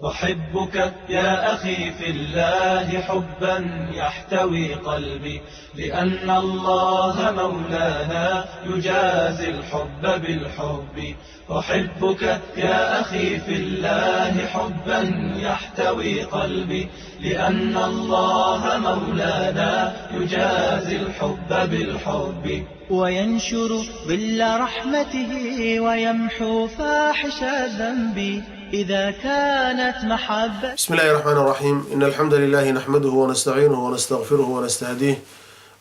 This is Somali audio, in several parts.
أحبك يا أخي في الله حبا يحتوي قلبي، لأن الله مولانا يجازي الحب بالحب. أحبك يا أخي في الله حبا يحتوي قلبي، لأن الله مولانا يجازي الحب بالحب. وينشر ظل رحمته ويمحو فاحش الذنب إذا كانت محبة. بسم الله الرحمن الرحيم. إن الحمد لله نحمده ونستعينه ونستغفره ونستهديه،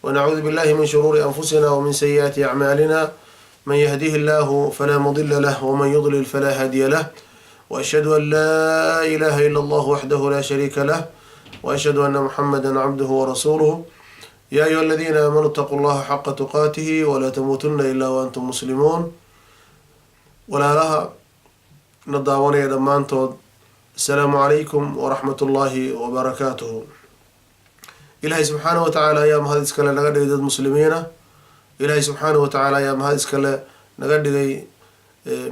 ونعوذ بالله من شرور أنفسنا ومن سيئات أعمالنا. من يهديه الله فلا مضل له، ومن يضلل فلا هادي له، وأشهد أن لا إله إلا الله وحده لا شريك له، وأشهد أن محمدا عبده ورسوله. يا أيها الذين آمنوا اتقوا الله حق تقاته ولا تموتن إلا وأنتم مسلمون. Walaalaha na daawanaya dhammaantood, asalaamu calaykum waraxmat ullaahi wabarakaatuhu. Ilaahay subxaanahu wa tacaala ayaa mahad iskale naga dhigay dad muslimiina. Ilaahay subxaanahu wa tacaala ayaa mahad iskale naga dhigay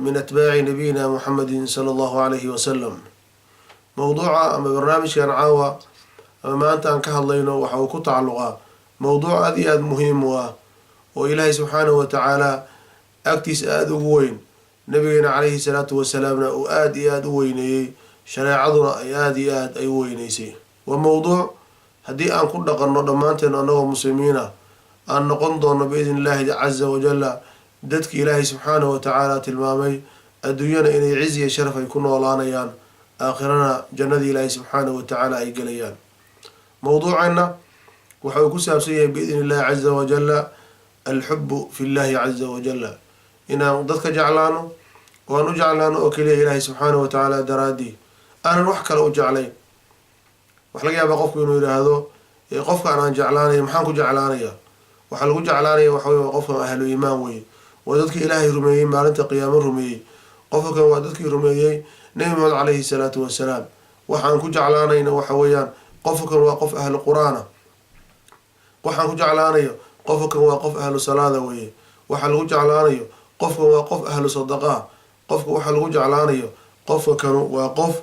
min atbaaci nabiyina Muxamedin sala allahu alayhi wasalam. Mowduuca ama barnaamijkan caawa ama maanta aan ka hadlayno waxa uu ku tacalluqaa mowduuc aada iyo aada muhiim u ah, oo Ilaahay subxaanahu wa tacaala agtiisa aada ugu weyn, nabigeena calayhi salaatu wasalaamna uu aada iyo aada u weyneeyey, shareecaduna ay aada iyo aad ay u weyneysay. Waa mowduuc haddii aan ku dhaqanno dhammaanteen annagoo muslimiina aan noqon doono, biidni illaahi caza wajalla, dadki Ilaahay subxaanahu wa tacaala tilmaamay adduunyana inay ciz iyo sharaf ay ku noolaanayaan, aakhirana jannadii Ilaahay subxaanahu wa tacaala ay gelayaan. Mowduuceenna waxa uu ku saabsan yahay, biidni illahi caza wajalla, alxubu fi llahi caza wajalla, inaan dadka jeclaano oo aan u jeclaano oo keliya Ilaahay subxaanahu wa tacaala daraaddii, aanan wax kale u jeclayn. Waxa laga yaabaa qofku inuu yidhaahdo: "Qofkaan aan jeclaanaya maxaan ku jeclaanaya?" Waxaa lagu jeclaanaya waxa wey waa qofkan ahlu iimaan weye, waa dadkii Ilaahay rumeeyey, maalinta qiyaamo rumeeyey. Qofka kan waa dadkii rumeeyey Nebi Maxamed calayhi salaatu wasalaam. Waxaan ku jeclaanayna waxa weeyaan qofka kan waa qof ahlu Qur-aana. Waxaan ku jeclaanayo, qofka kan waa qof ahlu salaada weye. Waxaa lagu jeclaanayo, qofkan waa qof ahlu sadaqaa. Qofka waxaa lagu jeclaanayo, qofka kanu waa qof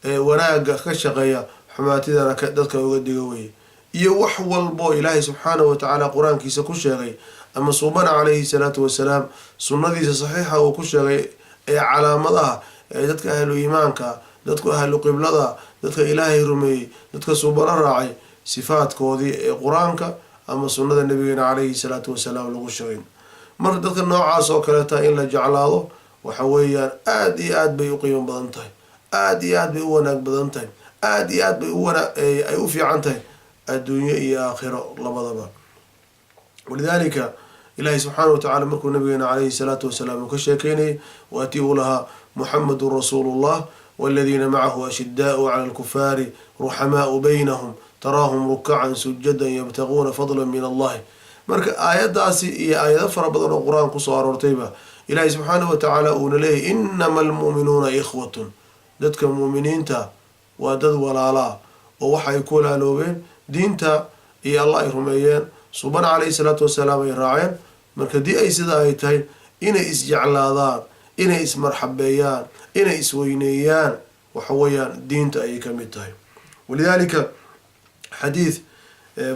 wanaaga ka shaqeeya, xumaatidana dadka uga diga weye. Iyo wax walbo Ilaahay subxaanahu watacaala Qur-aankiisa ku sheegay ama Suubana calayhi salaatu wasalaam sunnadiisa saxiixa uu ku sheegay ee calaamadaha ee dadka ahlu iimaanka, dadka ahlu qiblada, dadka Ilaahay rumeeyey, dadka Suubano raacay, sifaadkoodii ee Qur-aanka ama sunnada nabigeena calayhi salaatu wasalaam lagu sheegay. Marka dadka noocaas oo kaleeta in la jeclaado waxa weeyaan aada iyo aad bay u qiimo badan tahay, aada iyo aad bay u wanaag badan tahay, aada iyo aad bay ay u fiican tahay, adduunyo iyo aakhiro labadaba. Walidaalika Ilaahay subxaana watacala markuu nabigeena calayhi salaatu wasalaam uu ka sheekeynayay, waatii uu lahaa: "Muxamedun rasuulu llah waladiina macahu ashidaau cala alkufaari ruxamaau baynahum taraahum rukacan sujadan yabtaguuna fadla min allahi. Marka aayadaasi iyo aayado fara badan oo Qur-aan kusoo aroortayba, Ilaahay subxaanahu watacaala uuna leeyahy: "Inama almu'minuuna ikhwatun." Dadka mu'miniinta waa dad walaalaa, oo waxay ku walaaloobeen diinta iyo Allah ay rumeeyeen, Subana calayhi salaatu wasalaam ay raaceen. Marka haddii ay sidaa ay tahay, inay isjeclaadaan, inay ismarxabeeyaan, inay isweyneeyaan, waxa weeyaan diinta ayay ka mid tahay. Walidaalika xadiid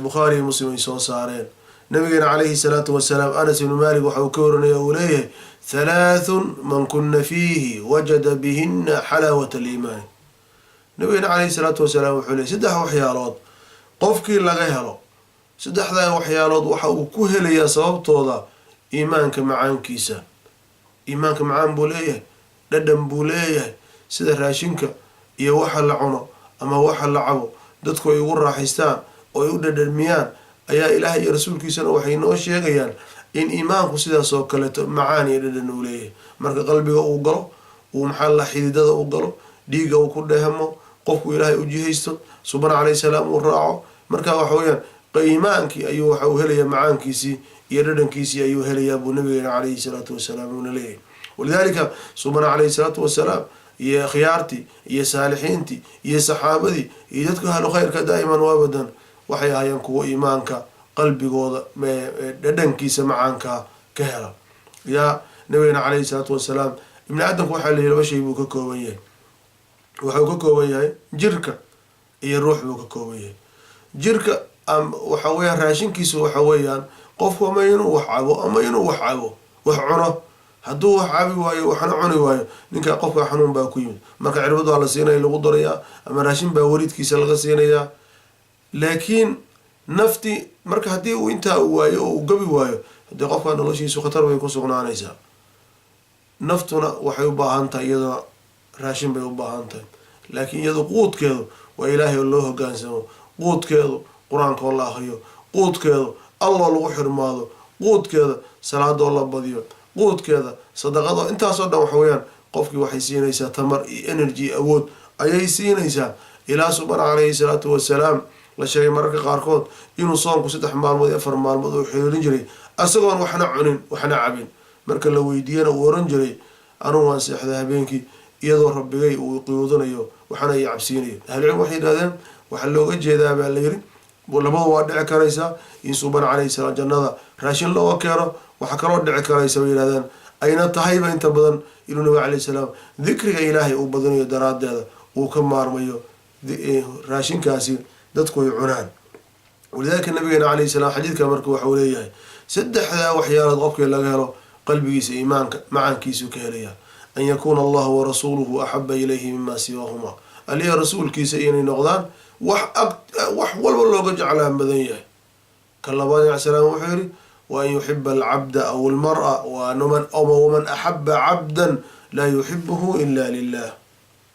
Bukhaari iyo Muslim ay soo saareen, nabigeena calayhi salaatu wasalaam, Anas ibnu Malik waxa uu ka warinaya, uu leeyahay: "Halaathun man kuna fiihi wajada bihina xalaawata aliimaani." Nabigeena calayhi salaatu wasalaam wuxuu leeyay: saddex waxyaalood qofkii laga helo, saddexdaa waxyaalood waxa uu ku helayaa sababtooda iimaanka macaankiisa. Iimaanka macaan buu leeyahay, dhadhan buu leeyahay. Sida raashinka iyo waxa la cuno ama waxa la cabo dadku ay ugu raaxaystaan oo ay u dhadhamiyaan, ayaa Ilaah iyo rasuulkiisana waxay noo sheegayaan in iimaanku sidaas oo kaleeto macaan iyo dhadhan uu leeyahay. Marka qalbiga uu galo, uu maxaa la xididada uu galo, dhiigga uu ku dhehmo, qofku Ilaahay u jihaysto, Subana calayhi salaam uu raaco, marka waxa weeyaan iimaankii ayuu waxa uu helayaa, macaankiisii iyo dhadhankiisii ayuu helayaa, buu nabigeena calayhi salaatu wasalaam uuna leeyahay. Walidaalika Subana calayhi salaatu wasalaam iyo akhyaartii iyo saalixiintii iyo saxaabadii iyo dadka ahlu khayrka daa'iman waabadan waxay ahaayeen kuwo iimaanka qalbigooda dhadhankiisa macaankaa ka hela. Yaa nabigeena calayhi salaatu wasalaam, ibni aadamku waxaa la yihi laba shay buu ka kooban yahay. Wuxuu ka kooban yahay jirka iyo ruux buu ka kooban yahay. Jirka waxa weeyaan raashinkiisu waxa weeyaan qofku ama inuu wax cabo ama inuu wax cabo, wax cuno. Hadduu wax cabi waayo, waxna cuni waayo, ninka qofka xanuun baa ku yimid. Marka cirbad waa la siinaya, lagu darayaa, ama raashin baa wariidkiisa laga siinayaa. Laakiin nafti marka haddii uu intaa u waayo oo uu gabi waayo, haddii qofka noloshiisu khatar bay ku sugnaanaysaa. Naftuna waxay u baahan tahay iyaduna raashin bay u baahan tahay, laakiin iyadu quudkeedu waa Ilaahay oo loo hogaansamo, quudkeedu Qur-aanka oo la akriyo, quudkeedu Alloo lagu xirmaado, quudkeeda salaadoo la badiyo, quudkeeda sadaqado. Intaasoo dhan waxa weeyaan qofkii waxay siinaysaa tamar iyo energy, awood ayay siinaysaa. Ilaa Suban calayhi salaatu wasalaam la sheegay mararka qaarkood inuu soonku 3 maalmood iyo 4 maalmood uu xiriirin jiray isagoon waxna cunin waxna cabin. Marka la weydiiyana uu oran jiray: "Anugu waan seexday habeenkii iyadoo Rabbigay uu quudinayo, waxana i cabsiinayo." Ahlucilm waxay yidhahdeen waxaa looga jeedaa baa la yiri, labadu waa dhici karaysaa in Suban calayhi salaam jannada raashin looga keeno. Waxaa kaloo dhici karaysa bay yidhahdeen, ayna tahayba inta badan, inuu Nabiga calayhi salaam dikriga Ilaahay uu badinayo daraaddeeda uu ka maarmayo raashinkaasi dadku ay cunaan. Walidaalika nabigeena calayhi salaam xadiidka marka waxau leeyahay saddexdaa waxyaalood qofkii laga helo, qalbigiisa iimaanka macaankiisuu ka helaya: an yakuuna Allahu warasuuluhu axaba ilayhi mima siwaahuma, Aliya rasuulkiisa inay noqdaan wax walba looga jeclaan badan yahay. Ka labaad al salaam wuxuu yihi: wa an yuxiba alcabda aw almara waman axaba cabdan laa yuxibuhu ila lilah,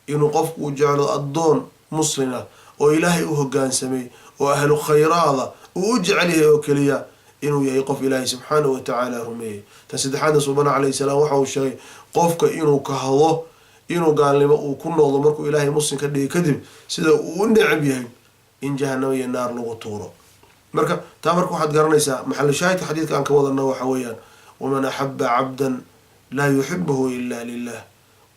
inuu qofku u jeclo addoon muslina oo Ilaahay u hogaansamay oo ahlu khayraada uu u jecel yahay oo keliya inuu yahay qof Ilaahay subxaanahu watacaala rumeeyey. Tan saddexaadna, Subana calayhi salaam waxa uu sheegay qofka inuu kahdo inuu gaalnimo uu ku noqdo markuu Ilaahay muslim ka dhigay kadib, sida uu u necab yahay in Jahanamo iyo naar lagu tuuro. Marka taa marka waxaad garanaysaa maxalu shaahidka xadiidka aan ka wadano waxa weeyaan: waman axaba cabdan laa yuxibuhu ila lilah.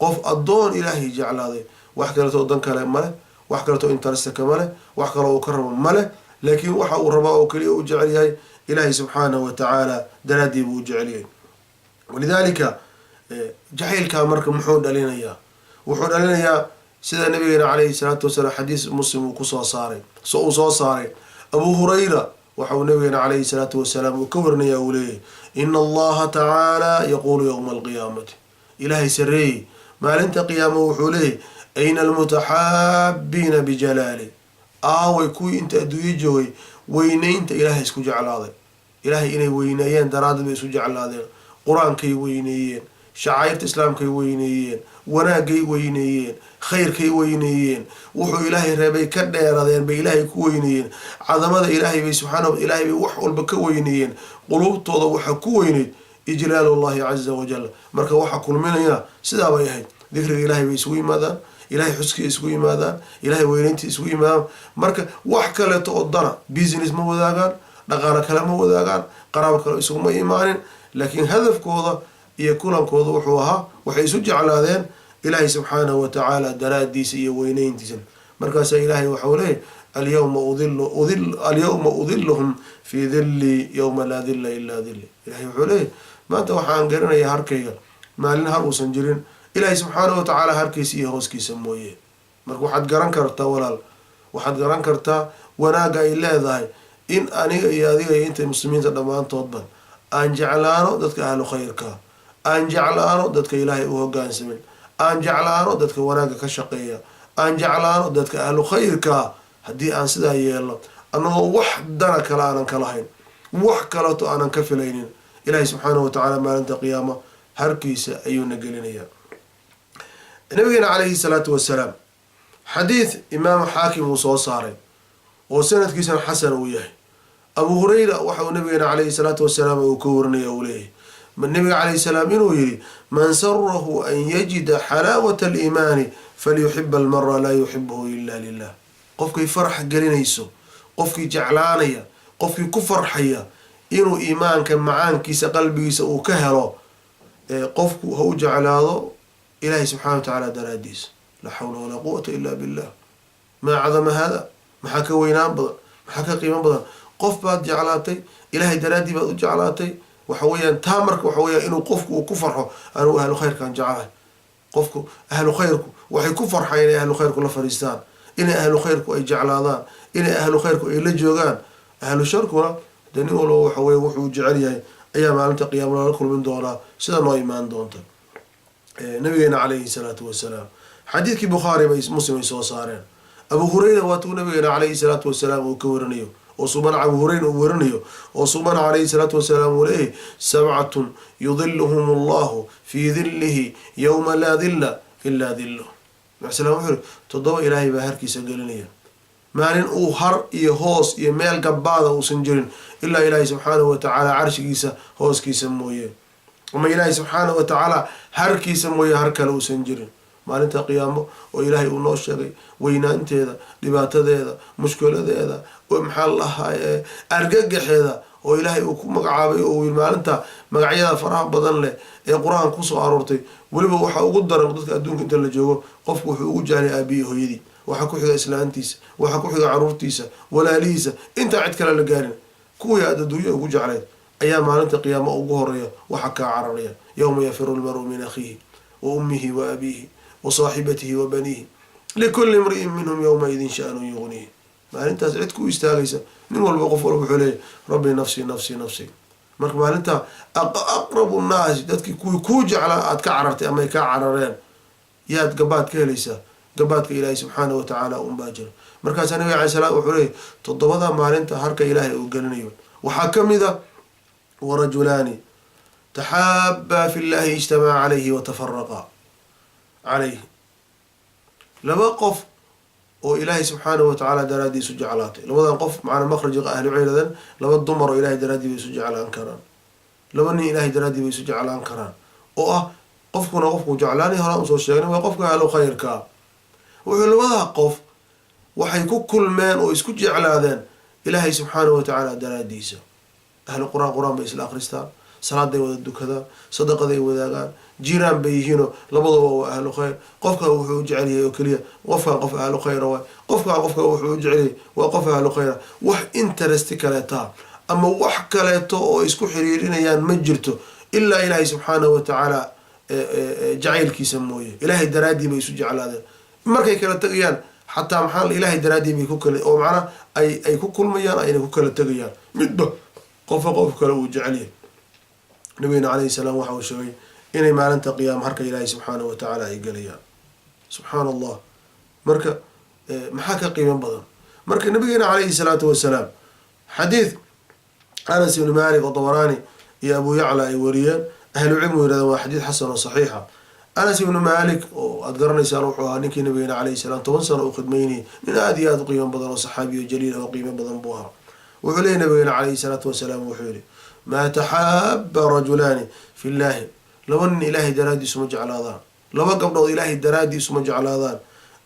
Qof addoon Ilaahay jeclaaday, wax kaleto dan kale male, wax kaleto interest kama leh, wax kaloo uu ka rabo male, laakiin waxa uu rabaa oo keliya u jecel yahay Ilaahay subxaanahu watacaala daraaddii buu u jecel yahay. Walidaalika jacaylkaa marka muxuu dhalinayaa? Wuxuu dhalinayaa sida nabigeena calayhi salaatu wasalaam xadiis Muslim uu kusoo saaray, uu soo saaray Abu Hurayra, waxa uu nabigeena calayhi salaatu wasalaam uu ka warinaya, uu leeyahay: ina Allaha tacaala yaquulu yowma alqiyaamati, Ilaahay sareeyey maalinta qiyaama wuxuu leeyahy: ayna almutaxaabiina bijalaali? Aaway kuwii inta adduunyo joogay weyneynta Ilaahay isku jeclaaday? Ilaahay inay weyneeyeen daraaddeed bay isku jeclaadeen. Qur-aankay weyneeyeen, shacairta Islaamkay weyneeyeen, wanaagay weyneeyeen, khayrkay weyneeyeen, wuxuu Ilaahay reebay ka dheeradeen bay Ilaahay ku weyneeyeen. Cadamada Ilaahay bay subxaana Ilaahay bay wax walba ka weyneeyeen. Quluubtooda waxaa ku weyneyd ijlaalullahi caza wajal. Marka waxaa kulminayana sidaa bay ahayd: dikriga Ilaahay bay isugu yimaadaan, Ilahay xuskii isugu yimaadaan, Ilahay weyneyntii isugu yimaadaan. Marka wax kaleeto oo dana business ma wadaagaan, dhaqaalo kale ma wadaagaan, qaraabo kale isuguma imaanin, laakiin hadafkooda iyo kulankooda wuxuu ahaa waxay isu jeclaadeen Ilaahay subxaanahu watacaala daraadiisa iyo weyneyntiisa. Markaasaa Ilaahay waxau leeyahy: alyawma udiluhum fii dilli yowma laa dilla ilaa dilli. Ilahay wuxuu leeyahy: maanta waxaan garanayaa harkayga maalin har uusan jirin Ilaahay subxaanahu watacaala harkiisa iyo hooskiisa mooye. Marka waxaad garan kartaa, walaal, waxaad garan kartaa wanaagga ay leedahay in aniga iyo adiga iyo intay muslimiinta dhammaantoodba aan jeclaano dadka ahlu khayrka, aan jeclaano dadka Ilaahay u hogaansamin, aan jeclaano dadka wanaagga ka shaqeeya, aan jeclaano dadka ahlu khayrka. Haddii aan sidaa yeelno, annagoo wax dana kale aanan ka lahayn, wax kaleto aanan ka filaynin, Ilaahay subxaanahu watacaala maalinta qiyaama harkiisa ayuuna gelinayaa. Nabigeena calayhi salaatu wasalaam xadiid Imaamu Xaakim uu soo saaray oo sanadkiisana xasan uu yahay, Abu Hurayra waxa uu nabigeena calayhi salaatu wasalaam uu ka warinaya, uu leeyahay nabiga calayhi salaam inuu yihi: man sarahu an yajida xalaawata aliimaani falyuxiba almara laa yuxibuhu ila lilah. Qofkay farax gelinayso, qofkii jeclaanaya, qofkii ku farxaya inuu iimaanka macaankiisa qalbigiisa uu ka helo, qofku ha u jeclaado Ilaahay subxana wa tacaala daraadiisa. Laa xawla walaa quwata ila billah. Maa cadama hada! Maxaa ka weynaan badan? Maxaa ka qiimo badan? Qof baad jeclaatay, Ilaahay daraaddii baad u jeclaatay. Waxa weeyaan taa marka waxa weeyaan inuu qofku uu ku farxo: anugu ahlu khayrkaan jeclahay. Qofku ahlu khayrku waxay ku farxaan inay ahlu khayrku la fadhiistaan, inay ahlu khayrku ay jeclaadaan, inay ahlu khayrku ay la joogaan. Ahlu sharkuna dee nin walba waxa weye wuxuu jecel yahay ayaa maalinta qiyaama lala kulmin doonaa, sida noo imaan doonta. Nabigeena calayhi salaatu wasalaam, xadiidkii Bukhaari bay Muslim ay soo saareen, Abu Hurayra waatuu nabigeena calayhi salaatu wasalaam uu ka warinayo, oo Subana Abu Hurayra uu warinayo, oo Subana calayhi salaatu wasalaam uu leeyahy: "Sabcatun yudiluhum Allahu fii dillihi yowma laa dilla ilaa dilluh." Macsalaam wuxuu yiri: toddoba Ilaahay baa harkiisa gelinaya maalin uu har iyo hoos iyo meel gabaada uusan jirin ilaa Ilaahay subxaanahu watacaala carshigiisa hooskiisa mooye, ama Ilaahay subxaanahu watacaala harkiisa mooye har kale uusan jirin. Maalinta qiyaamo oo Ilaahay uu noo sheegay weynaanteeda, dhibaatadeeda, mushkiladeeda, maxaa la dhahaa, argagaxeeda, oo Ilaahay uu ku magacaabay oo yiri maalinta magacyada faraha badan leh ee Qur-aanka kusoo aroortay. Weliba waxaa ugu daran dadka adduunka inta la joogo, qofku wuxuu ugu jecelay aabiyi, hooyadii, waxaa ku xiga islaantiisa, waxaa ku xiga caruurtiisa, walaalihiisa, intaa cid kale la gaarin. Kuwii aad adduunya ugu jeclayd ayaa maalinta qiyaamo ugu horeeya waxa kaa cararaya. Yowma yafiru lmaru min akhiihi wa ummihi wa abiihi wa saaxibatihi wa baniihi, likulli imri'in minhum yowmaidin sha'nun yughniihi. Maalintaas cid ku istaagaysa, nin walba, qof walba wuxuu leeyahy: "Rabbi, nafsi, nafsi, nafsi." Marka maalinta aqrabu nnaasi, dadkii kuwii kuu jeclaa aad ka carartay ama ay kaa carareen, yaad gabaad ka helaysaa? Gabaadka Ilaahay subxaanahu watacaala unbaa jira. Markaasaa Nabiga alay salaam wuxuu leeyahy: toddobada maalinta harka Ilaahay uu gelinayo waxaa ka mid a warajulaani taxaabaa fi llahi ijtamaca calayhi watafaraqa calayh. Laba qof oo Ilaahay subxaanahu watacaala daraaddii isu jeclaatay. Labadan qof macnaa makhraja ahlu ciladan, laba dumar oo Ilahay daraaddii bay isu jeclaan karaan, laba nin Ilahay daraaddii bay isu jeclaan karaan, oo ah qofkuna qofkuu jeclaanay horaan usoo sheegnay waa qofka ahlu khayrkaa. Wuxuu labadaa qof waxay ku kulmeen oo isku jeclaadeen Ilaahay subxaanahu watacaala daraaddiisa. Ahlu Qur-aan, Qur-aan bay isla akhristaan, salaaday wada dukadaan, sadaqaday wadaagaan, jiiraan bay yihiinoo labaduba waa ahlu khayr. Qofkan wuxuu u jecel yahay oo keliya qofkan qof ahlu khayra waay, qofkan qofka wuxuu u jecel yahay waa qof ahlu khayra. Wax interest kaleetaa ama wax kaleeto oo isku xiriirinayaan ma jirto ilaa Ilaahay subxaanahu watacaala jacaylkiisa mooye. Ilaahay daraaddii bay isu jeclaadeen. Markay kala tegayaan xataa maxaa Ilaahay daraaddii bay ku kala oo macnaa ay ku kulmayaan, ayna ku kala tegayaan, midba qofka qof kale uu jecel yahay. Nabigeena calayhi salaam waxa uu sheegay inay maalinta qiyaama harka Ilaahay subxaanahu watacaala ay gelayaan. Subxaana Allah. Marka maxaa ka qiimo badan? Marka nabigeena calayhi salaatu wasalaam, xadiid Anas ibni Malik oo Dabaraani iyo Abu Yacla ay wariyeen, ahlu cilmigu yirahdeen waa xadiid xasan oo saxiixa. Anas ibnu Malik oo aada garanaysaan wuxuu ahaa ninkii nabigeena calayhi salaam 10 sano uu khidmaynayay, nin aada iyo aada u qiimo badan oo saxaabiyo jaliil oo qiimo badan buu ahaa. Wuxuu leeyay nabigeena calayhi salaatu wasalaam, wuxuu yihi: "Maa taxaaba rajulaani fi llahi", laba nin Ilaahay daraaddii isuma jeclaadaan, laba gabdhood Ilaahay daraaddii isuma jeclaadaan,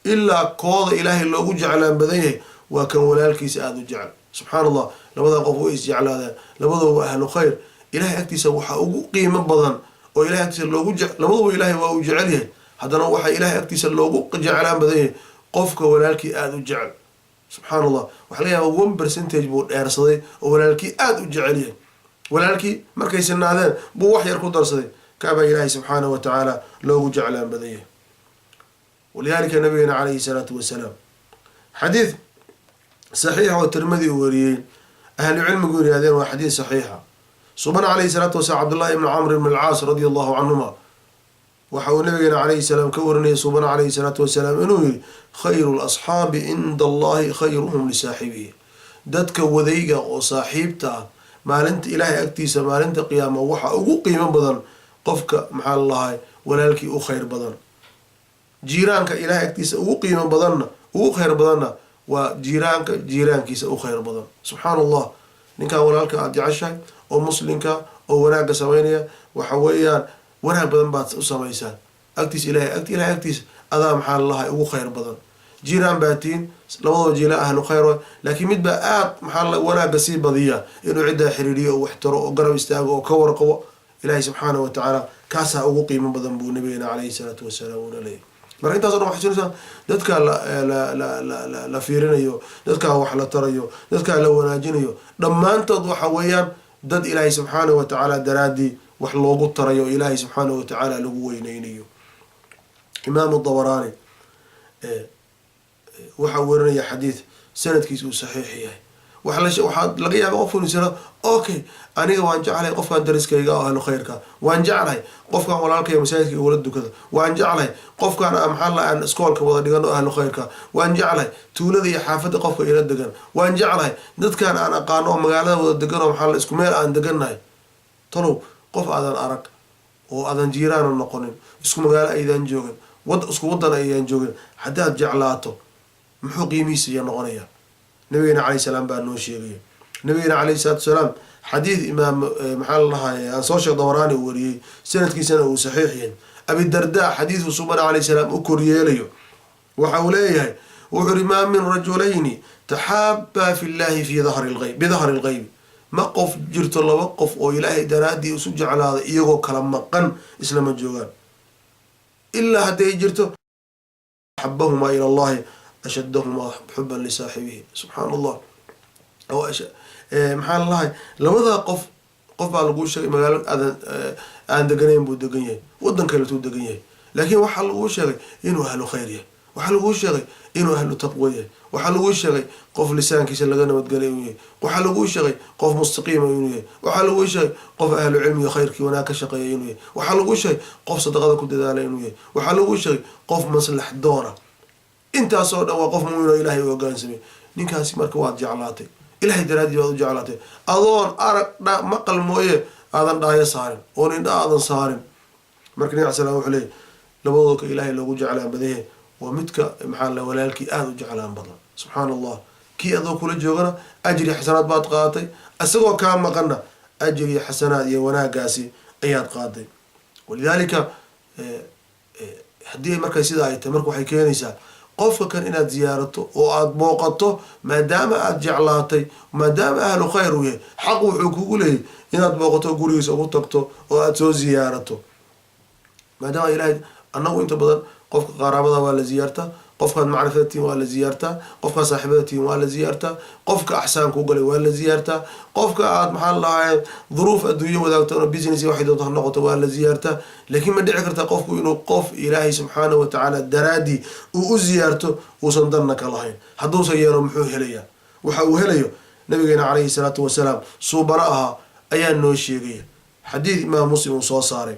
ilaa kooda Ilaahay loogu jeclaan badan yahay waa kan walaalkiisa aada u jecel. Subxaan Allah, labadan qof way isjeclaadeen, labaduba waa ahlu khayr. Ilahay agtiisa waxaa ugu qiimo badan oo Ilahay agtiisa loogu labaduba Ilahay waa uu jecel yahay, haddana waxaa Ilahay agtiisa loogu jeclaan badan yahay qofka walaalkii aada u jecel. Subxaan Allah, waxaa laga yaaba 1% buu dheersaday oo walaalkii aada u jecel yahay. Walaalkii markay sinaadeen buu wax yar ku darsaday, kaabaa Ilaahay subxaanahu wa tacaala loogu jeclaan badan yahay. Walidaalika nabigeena calayhi salaatu wasalaam, xadiid saxiixa oo Tirmadi uu wariyey, ahlu cilmigu yidhahdeen waa xadiid saxiixa, Subana calayhi salaatu wasalaam, Cabdullahi ibni Camr ibn Alcaas radia Allahu canhuma, waxa uu nabigeena calayhi salaam ka warinayay Subana calayhi salaatu wasalaam inuu yihi: "Khayru lasxaabi cinda Allahi khayruhum lisaaxibihi." Dadka wadayga oo saaxiibta ah maalinta Ilaahay agtiisa, maalinta qiyaama, waxa ugu qiimo badan qofka, maxaa lalahay, walaalkii u khayr badan. Jiiraanka Ilaahay agtiisa ugu qiimo badanna, ugu khayr badanna, waa jiiraanka jiiraankiisa u khayr badan. Subxaan Allah, ninkan walaalka aada jeceshahay oo muslimka oo wanaagga samaynaya, waxa weeyaan wanaag badan baad u samaysaan agtiisa, Ilahay Ilahay agtiisa adaa, maxaa lalahay, ugu khayr badan. Jiiraan baa tihiin, labadaba jiila ahlu khayr waay, laakiin mid baa aad, maxaa la, wanaagga sii badiya, inuu ciddaa xiriiriyo oo wax taro oo garab istaago oo ka warqabo. Ilaahay subxaanahu watacaala kaasaa ugu qiimo badan buu nabigeena calayhi salaatu wasalaam una leeyahy. Marka intaas o dhan waxay sinaysaa dadkaa la fiirinayo, dadkaa wax la tarayo, dadkaa la wanaajinayo, dhammaantood waxa weeyaan dad Ilaahay subxaanahu watacaala daraaddii wax loogu tarayo oo Ilaahay subxaanahu watacaala lagu weyneynayo. Imaamu Dabaraani waxaa warinaya xadiid sanadkiisa uu saxiix yahay. Waxaa laga yaaba qofku inuu isirado, "Okay, aniga waan jeclahay qofkan dariskayga oo ahlu khayrka, waan jeclahay qofkan walaalkaya masaajidka igula dukada, waan jeclahay qofkan maxaa la aan iskoolka wada dhigano ahlu khayrka, waan jeclahay tuulada iyo xaafadda qofka ila degan, waan jeclahay dadkan aan aqaano oo magaalada wada degan oo maxaa la isku meel aan degannahay." Talow qof aadan arag oo aadan jiiraana noqonin, isku magaalo aydaan joogin, wad isku wadan aydaan joogin, haddaad jeclaato, muxuu qiimihiisa iya noqonaya? Nabigeena calayhi salaam baa noo sheegaya. Nabigeena calayhi salaatu wasalaam, xadiid imaam maxaa la dhahay aan soo sheeg Dabaraani uu wariyey, sanadkiisana uu saxiix yahay, Abidarda xadiidku subana calayhi salaam u koryeelayo, waxa uu leeyahay, wuxuu uri: "ما من رجلين تحابا في الله في ظهر الغيب بظهر الغيب." Ma qof jirto laba qof oo Ilaahay daraaddii isu jeclaada iyagoo kala maqan, islama joogaan, ilaa hadday jirto أحبهما إلى الله أشدهما حبا لصاحبه. Subxaan Allah, maxaa lalahay, labadaa qof, qof baa laguu sheegay magaalo aadan aan deganayn buu degan yahay, wadan kaletuu degan yahay, laakiin waxaa laguu sheegay inuu ahlu khayr yahay, waxaa laguu sheegay inuu ahlu taqwo yahay, waxaa laguu sheegay qof lisaankiisa laga nabadgelay inuu yahay, waxaa laguu sheegay qof mustaqiima inuu yahay, waxaa laguu sheegay qof ahlu cilmiga khayrkii wanaag ka shaqeeya inuu yahay, waxaa laguu sheegay qof sadaqada ku dadaala inuu yahay, waxaa laguu sheegay qof maslax doona. Intaasoo dhan waa qof mumin oo Ilahay u hogaansamay. Ninkaasi marka waad jeclaatay, Ilahay daraaddii baad u jeclaatay, adoon arag maqal mooye aadan dhaayo saarin oon indha aadan saarin. Marka nabi al slam wuxuu leeyay, labadooda ka Ilaahay loogu jeclaan badanye waa midka maxaa la walaalkii aada u jeclaan badan. Subxaan Allah, kii adoo kula joogana ajri xasanaad baad qaadatay, isagoo kaa maqanna ajri xasanaad iyo wanaagaasi ayaad qaaday. Walidaalika haddii marka sidaa ay tahay, marka waxay keenaysaa qofka kan inaad ziyaarato oo aada booqato, maadaama aada jeclaatay, maadaama ahlu khayr uu yahay, xaq wuxuu kugu leeyahy inaad booqato oo gurigiisa ugu tagto oo aada soo ziyaarato, maadaama Ilahay. Annagu inta badan qofka qaraabada waa la ziyaartaa, qofkaad macrifada tihin waa la ziyaartaa, qofkaad saaxiibada tihin waa la ziyaartaa, qofka axsaan kuu galay waa la ziyaartaa, qofka aad maxaa lahaay duruuf adduunyo wadaagto oo business waxay doonto ha noqoto waa la ziyaartaa. Laakiin ma dhici karta qofku inuu qof Ilaahay subxaanahu watacaala daraaddii uu u ziyaarto, uusan danna ka lahayn? Hadduusan yeelo, muxuu helayaa? Waxa uu helayo nabigeena calayhi salaatu wasalaam suubano ahaa ayaa noo sheegaya. Xadiid Imaam Muslim uu soo saaray,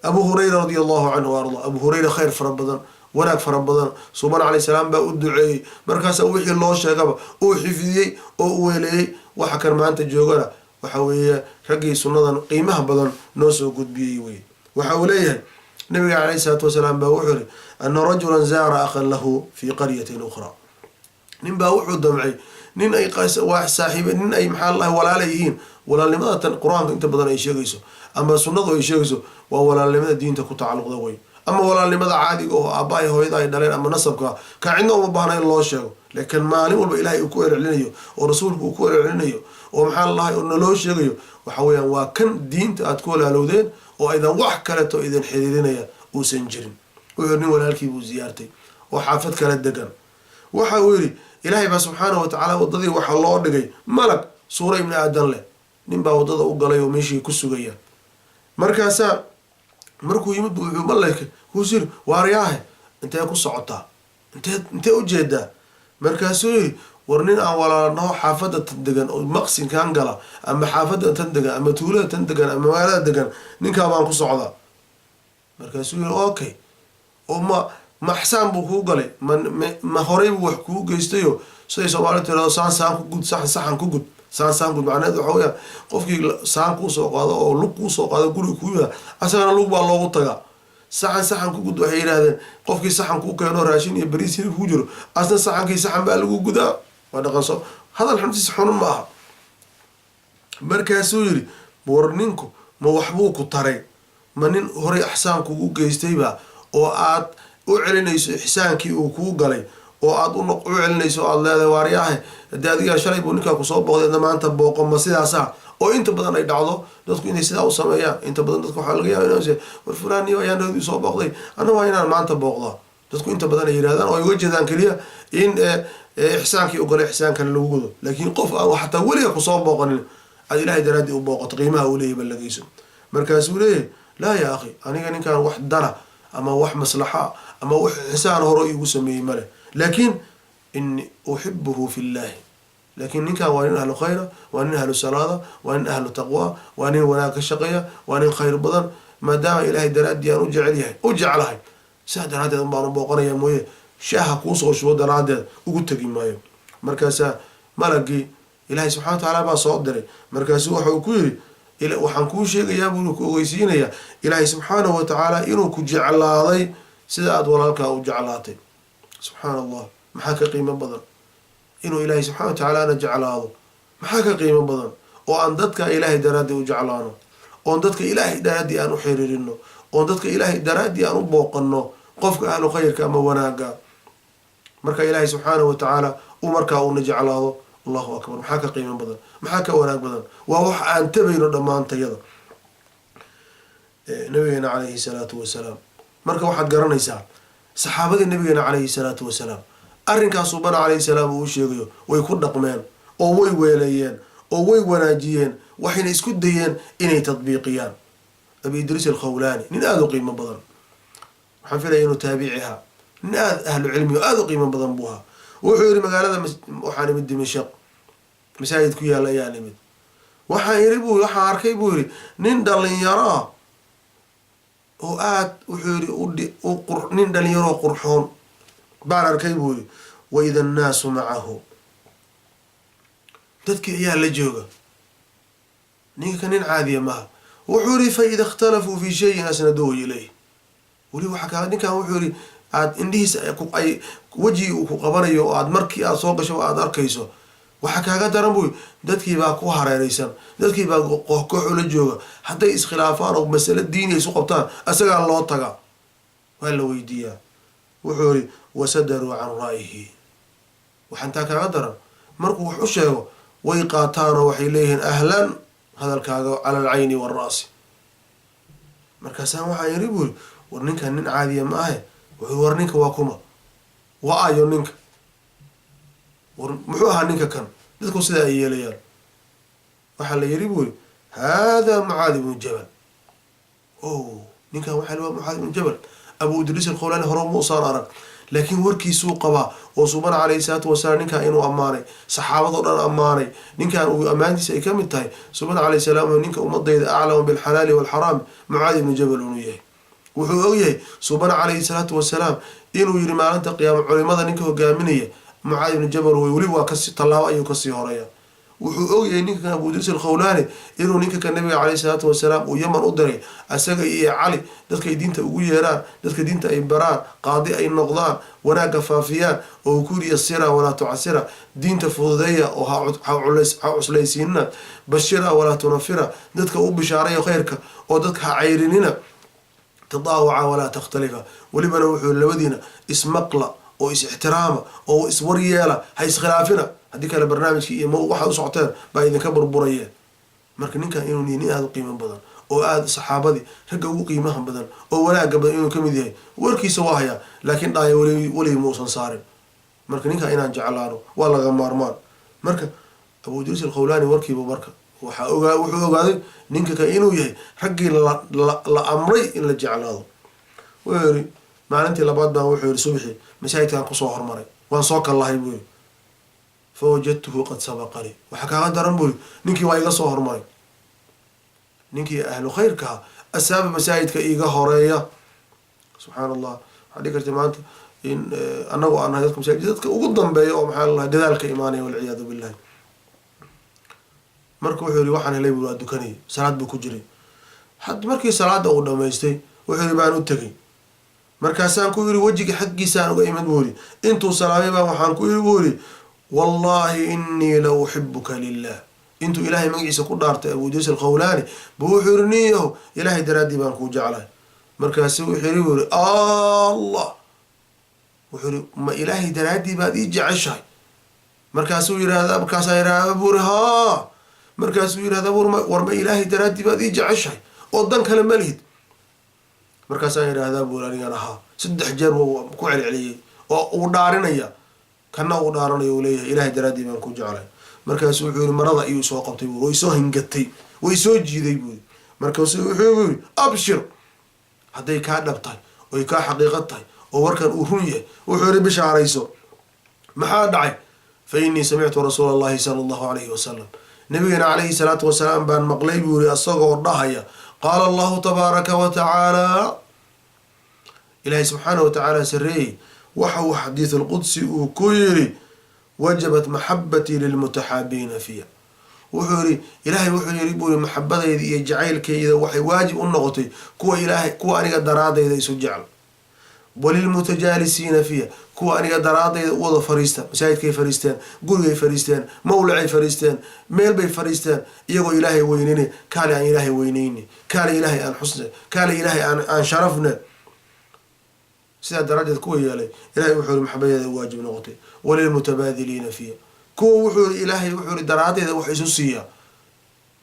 Abu Hurayra radia Allahu canhu arda. Abu Hurayra khayr fara badan, wanaag fara badan, suubana calayhi salaam baa u duceeyey. Markaasa wixii loo sheegaba uu xifdiyey oo u weeleeyey. Waxa kan maanta joogana waxa weeye raggii sunnadan qiimaha badan noo soo gudbiyey wey. Waxa uu leeyahay, nabiga calayhi salaatu wasalaam baa wuxuu yihi: أن رجلا زار أخا له في قرية أخرى. Nin baa wuxuu damcay nin ay saaxiib, nin ay maxaa lahay walaala yihiin. Walaalnimada tan Qur-aanka inta badan ay sheegayso ama sunnadu ay sheegayso waa walaalnimada diinta ku tacalluqda wey, ama walaalnimada caadiga oo aabbahay hooyada ay dhaleen ama nasabka, ka cidna uma baahna in loo sheego. Laakiin maalin walba Ilahay uu ku celcelinayo oo rasuulku uu ku celcelinayo oo maxaa lalahay oo naloo sheegayo, waxa weeyaan waa kan diinta aad ku walaalowdeen oo aydan wax kaleto idin xiriirinaya uusan jirin. Wuxuu nin walaalkii buu ziyaartay oo xaafad kala degan. Waxa uu yidhi, Ilaahay baa subxaanahu watacaala waddadii waxaa loo dhigay malag suura ibni aadan leh. Nin baa waddada u galay oo meeshii ku sugaya. Markaasaa markuu yimid bu wuxuu malayka kuus yiri: "Waaryaahe, intee ku socotaa? Intee ujeedaa?" Markaasuu yiri: "War nin aan walaalnaho xaafadda tan degan oo maqsinkan gala ama xaafadda tan degan ama tuulada tan degan ama magaalada degan, ninkaa baan ku socdaa." Markaasuu yiri: "Okay, oo ma axsaan buu kuu galay? Ma horay buu wax kuu geystayo?" Siday Soomaali tirado, "Saan saan ku gud, saxan saxan ku gud, saan saan gud." Macnaheed waxa weyaan, qofkii saan kuu soo qaado oo lug kuu soo qaado guriga kuu yimaada, asagana lug baa loogu tagaa. "Saxan saxan ku gud," waxay yidhahdeen, qofkii saxan kuu keeno raashin iyo bariis hilib ku jiro, asna saxankii saxan baa lagu gudaa. Waa dhaqan so hadal xuntiisa xunun ma aha. Markaasuu yidhi: "War ninku ma waxbuu ku taray? Ma nin horay axsaan kugu geystayba oo aad u celinayso ixsaankii uu kuu galay, oo aad u celinayso, aad leedahay, 'Waaryaahe, hadee adigaa shalay buu ninkaa kusoo booqday, maanta booqo'? Ma sidaasa oo inta badan ay dhacdo dadku inay sidaa u sameeyaan? Inta badan dadka waxaa laga yaaba in 'War fulaan iyo ayaan dhowdii soo booqday, anna waa inaan maanta booqdaa,' dadku inta badan ay yirahdaan, oo ay uga jeedaan keliya in ixsaankii u galay ixsaan kale lagu gudo. Laakiin qof aan xataa weliga kusoo booqanin aad Ilahay daraaddii u booqato, qiimaha uu leeyahy ba lageyso. Markaasuu leeyahay: "لا يا أخي, aniga ninkaan wax dana Ama wax maslaxa ama wax xisaan hore iigu sameeyey male, laakiin ini uxibuhu fi llahi. Laakiin ninkan waa nin ahlu khayra, waa nin ahlu salaada, waa nin ahlu taqwa, waa nin wanaag ka shaqeeya, waa nin khayr badan. Maadaama Ilaahay daraaddii aan u jecel yahay, u jeclahay, sidaa daraaddeed un baan u booqanaya mooye, shaaha kuusoo shubo daraaddeed ugu tegi maayo. Markaasaa malagii Ilaahay subxana wa tacaala baa soo diray. Markaasuu waxau ku yidhi: "Waxaan kuu sheegayaa," buu ku ogeysiinayaa, "Ilaahay subxaanahu wa tacaala inuu ku jeclaaday sida aada walaalkaa u jeclaatay." Subxaana Allah, maxaa ka qiimo badan inuu Ilaahay subxana wa tacaalaana jeclaado? Maxaa ka qiimo badan oo aan dadka Ilaahay daraaddii u jeclaano, oon dadka Ilaahay daraaddii aan u xiriirino, oon dadka Ilaahay daraaddii aan u booqano, qofka ahlu khayrka ama wanaaga, marka Ilaahay subxaanahu wa tacaala uu markaa uuna jeclaado? Allahu akbar! Maxaa ka qiimo badan? Maxaa ka wanaag badan? Waa wax aan tabayno dhammaantayada. Nabigeena calayhi salaatu wasalaam, marka waxaad garanaysaa saxaabadii nabigeena calayhi salaatu wasalaam arrinkaasuu bana calayhi salaam uu u sheegayo way ku dhaqmeen oo way weeleeyeen oo way wanaajiyeen, waxayna isku dayeen inay tadbiiqiyaan. Abi Idriis Alkhawlaani, nin aada u qiimo badan, waxaan filaya inuu taabici ahaa, nin aada ahlu cilmi oo aada u qiimo badan buu ahaa. Wuxuu yihi: "Magaalada waxaan imid Dimashaq, masaajid ku yaalla ayaan imid. Waxaan yidhi," buu, "waxaan arkay," buu yidhi, "nin dhalinyaro ah oo aad," wuxuu yihi, "nin dhalinyaroo qurxoon baan arkay," buu yihi. "Waida annaasu macahu," dadkii ayaa la jooga, ninka ka nin caadiya maha. Wuxuu yihi: "Faida ikhtalafuu fi shayin asnaduuhu ilayh." Weli waxa kaa ninkan, wuxuu yihi, aada indhihiisa ay wejigii uu ku qabanayo oo aad markii aad soo gasho aada arkayso. Waxa kaaga daran, buy, dadkii baa ku hareereysan, dadkii baa koox koox ula jooga. Hadday iskhilaafaan oo masale diini isu qabtaan, isagaa loo taga, waa la weydiiyaa. Wuxuu yihi: "Wasadaruu can ra'yihi." Waxaa intaa kaaga daran, markuu wax u sheego way qaataanoo waxay leeyihiin: "Ahlan, hadalkaaga cala alcayni waalra'si." Markaasaan waxaan yidhi, buri, "War ninkan nin caadiya ma ahe." Wuxuu: "War ninka waa kuma? Waa ayo ninka? War muxuu ahaa ninka kan?" Dadku sidaa ay yeelayaan. Waxaa la yidhi, buri, "Haadaa Mucaad ibnu Jabal." O, ninkan waxaa la waa Mucaad ibnu Jabal. Abu Idriis Alkhawlaani hore muusaan arag, laakiin warkiisuu qabaa oo Subana calayhi salaatu wasalaam ninkan inuu ammaanay, saxaabadoo dhan ammaanay, ninkan uu ammaantiisa ay ka mid tahay Subana calayhi salaam, ninka ummadayda aclamu bilxalaali walxaraam Mucaad ibnu Jabal inuu yahay. Wuxuu ogyahay Subana calayhi salaatu wasalaam inuu yihi maalinta qiyaama culimada ninka hogaaminaya Mucaad ibnu Jabal wey. Weli waa kasi tallaabo ayuu kasii horeeya. Wuxuu ogyahay ninka kan Abu Idriis Alkhawlaani inuu ninka kan nabiga caleyhi salaatu wasalaam uu Yaman u diray asaga iyo Cali, dadkay diinta ugu yeeraan, dadka diinta ay baraan, qaadi ay noqdaan, wanaagga faafiyaan, oo uu ku yiri: "Yasira walaa tucasira," diinta fududeeya oo ha cuslaysiinina, "bashira walaa tunafira," dadka u bishaaraya khayrka oo dadka ha cayrinina, "tadaawaca walaa takhtalifa." Welibana wuxuu labadiina ismaqla oo is-ixtiraama oo iswaryeela, ha iskhilaafina, haddii kale barnaamijkii iyo waxaad u socoteen baa idinka burburayeen. Marka ninkan inuu nihi nin aada u qiimo badan oo aada saxaabadii ragga ugu qiimaha badan oo wanaaga badan inuu kamid yahay warkiisa waa hayaa, laakiin dhaaya weli weligii muusan saarin. Marka ninkan inaan jeclaano waa laga maarmaan. Marka Abu Idriis Alkhawlaani warkiiba marka waxaa ogaa, wuxuu ogaaday ninka ka inuu yahay raggii la amray in la jeclaado. Wuxuu yihi: "Maalintii labaad baan," wuxuu yihi, "subaxii masaajidkaan kusoo hormaray, waan soo kallahay," buu yihi. "Fawajadtuhu qad sabaqanii." Waxaa kaaga daran, buu yihi, ninkii waa iga soo hormaray, ninkii ahlu khayrkaha asaaba masaajidka iiga horeeya. Subxaana Allah, waxaa dhihi karta maanta in annagu aan nahay dadka masaajid dadka ugu dambeeya oo maxaa lalahay gadaalka imaanaya, walciyaadu billahi. Marka wuxuu yihi: "Waxaan helay," bui, "waa dukanayay, salaad buu ku jiray." Had markii salaada uu dhamaystay, wuxuu yihi, "baan u tegay. Markaasaan ku yidhi, wejiga xaggiisaan uga imid," buu yihi. "Intuu salaamay baan waxaan ku yidhi," buu yihi, "wallaahi inii la uxibuka lilah." Intuu Ilaahay magaciisa ku dhaartay Abu Idriis Alkhawlaani buu wuxuu yihi: "Niyahow, Ilaahay daraaddii baan kuu jeclahay." Markaasu wuxuu yihi, buu yihi, "Allah." Wuxuu yihi: "Ma Ilaahay daraaddii baad ii jeceshahay?" Markaasuu yihahda, markaasaa yidhahda, buu, "Haa." Markaasuu yidhahda, "War ma Ilaahay daraaddii baad ii jeceshahay oo dan kale ma lihid?" Markaasaan yidhaahdaa, buuri, "Anigan ahaa." 3 jeer buu ku celceliyey oo uu dhaarinaya, kana uu dhaaranayo, uu leeyahay: "Ilahay daraaddii baan ku jeclay." Markaasu wuxuu yihi, marada iyuu soo qabtay, buuri, way soo hingatay, way soo jiiday, buuri. Markaasu wuxuu yiri: "Abshir, hadday kaa dhabtahay Oy kaa xaqiiqad tahay oo warkan uu run yahay, wuxuu yihi, bishaarayso. Maxaa dhacay? Fa innii samictu rasuula Allahi sala Allahu alayhi wasalam, nabigeena calayhi salaatu wasalaam baan maqlay, buu yihi, asagoo dhahaya: qaala Allahu tabaaraka wa tacaala, Ilaahay subxaana wa tacaala sareeyey waxa uu xadiis alqudsi uu ku yiri: wajabat maxabatii lilmutaxaabiina fiya. Wuxuu yihi Ilaahay, wuxuu yiri, buu yiri, maxabadayda iyo jacaylkayda waxay waajib u noqotay kuwa Ilaahay, kuwa aniga daraadayda isu jecel, walilmutajaalisiina fiya, kuwa aniga daraadayda u wada fariista. Masaajidkay fariisteen, gurigay fariisteen, mawlacay fariisteen, meel bay fariisteen, iyagoo Ilaahay weyneyne. Kaale aan Ilaahay weyneyne, kaale Ilaahay aan xusne, kaale Ilaahay aan sharafne. Sidaa daraaddeed kuwa yeelay, Ilahay wuxuu yiri maxabadeeda waajib noqotay. Walilmutabaadiliina fiya, kuwa wuxuu yiri Ilaahay wuxuu yiri daraaddeeda wax isu siiya.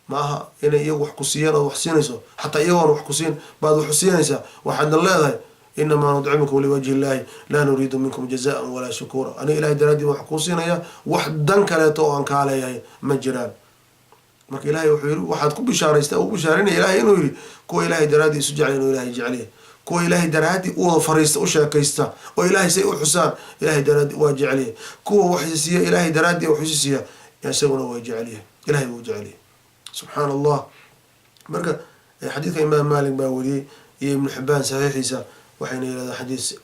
Ma aha inay iyagu wax ku siiyaan ood wax siinayso, xataa iyagoon wax ku siin baad wax siinaysaa. Waxaadna leedahay: inamaa nudcimukum liwajhi Illahi, laa nuriidu minkum jazaan walaa shukuura. Aniga Ilahay daraaddii wax kuu siinaya, wax dan kaleeto oo aan kaa leeyahay ma jiraan. Marka Ilahay wuxuu yiri, waxaad ku bishaaraysta, ugu bishaarinaya Ilahay inuu yiri kuwa Ilahay daraaddii isu jeclay inuu Ilahay jeceliya, kuwa Ilaahay daraaddii u wada fariista, u sheekaysta oo Ilahay say u xusaan, Ilahay daraaddi waa jecelyahay. Kuwa wax siiya Ilaahay daraaddii wax isu siiya, isaguna waa jecelyahay, Ilahay wuu jecelyahay. Subxaana Allah. Marka xadiidka Imaam Maalik baa wariyey iyo Ibnu Xibaan saxiixiisa, waxayna yidhahdaan xadiis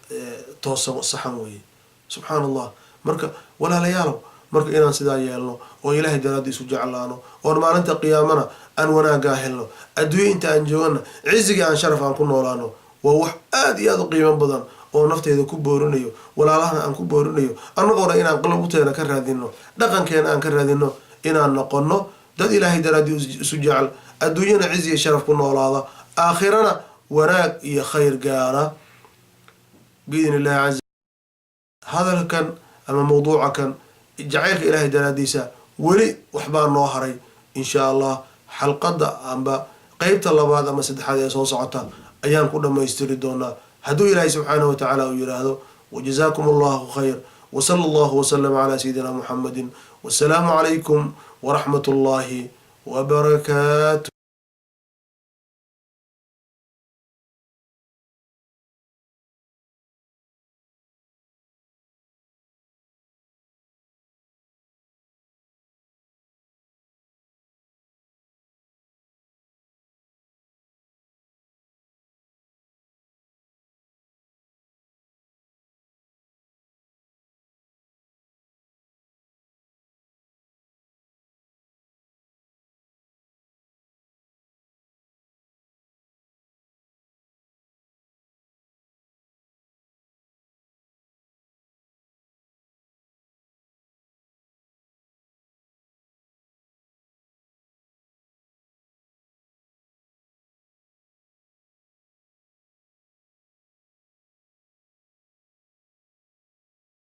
toosan, saxan weeye. Subxaana Allah. Marka walaalayaalow, marka inaan sidaa yeelno oo Ilaahay daraaddi isu jeclaano, oon maalinta qiyaamana aan wanaaggaa helno, adduunya inta aan joogana cizigii aan sharaf aan ku noolaano, waa wax aada iyo aada u qiimo badan oo nafteyda ku boorinayo, walaalahana aan ku boorinayo, annagoona inaan qalbteena ka raadino, dhaqankeena aan ka raadino, inaan noqono dad Ilaahay daraaddii isu jecel, adduunyana cizi iyo sharaf ku noolaada, aakhirana wanaag iyo khayr gaara biidn Illahi caza. Hadalkan ama mawduuca kan jacaylka Ilaahay daraaddiisa weli waxbaa noo haray. Insha Allah xalqadda amba qeybta labaad ama saddexaad ee soo socota ayaan ku dhammaystiri doonaa, hadduu Ilaahay subxaanahu wa tacaala uu yiraahdo. Wajazaakum Allahu khayr, wsala Allahu waslama calaa sayidina Muxamadi, wasalaamu calaykum waraxmat Ullahi wabarakaatu.